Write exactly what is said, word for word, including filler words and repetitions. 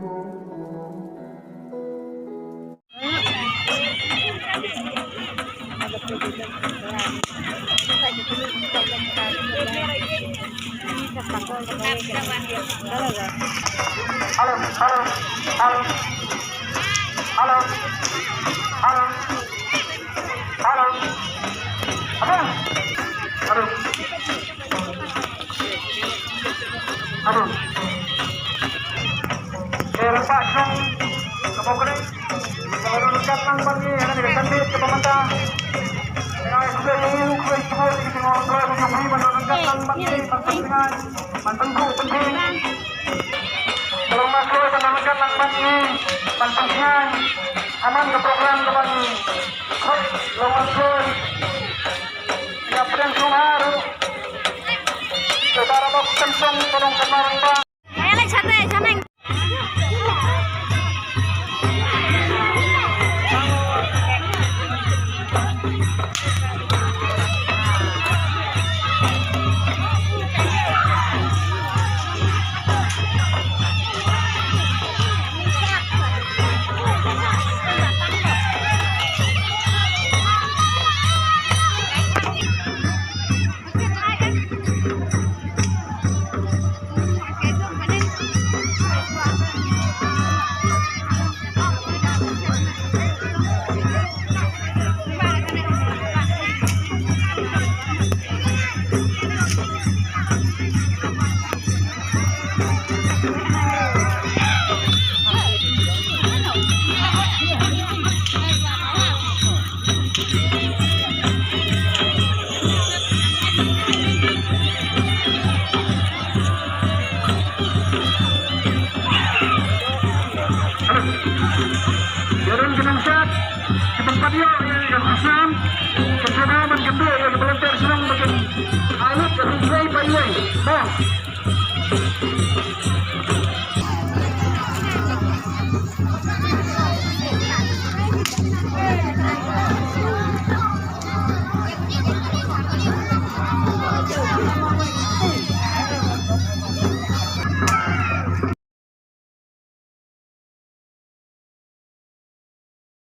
Hello, hello, hello. Hello, hello, hello. Hello, hello. Aduh. Eh, nampak dong. Kamu kena. Kalau dekat nang bagi, ada dekat sandit, kita mata. Dengan sudah ini, sudah itu, kita ngomong, sudah itu, beri mana dekat nang bagi, mantan dengan, mantan bu, penting. Kalau masuk, kita dekat nang bagi, mantan dengan, aman ke program ke bagi. Kalau masuk, Ïa pdeng sngewbha ruh. Te da rah ba kynsan tolong kynmaw rangbah. Ïa ron ki nongshad, ki ban pat ïoh ïa ka khusna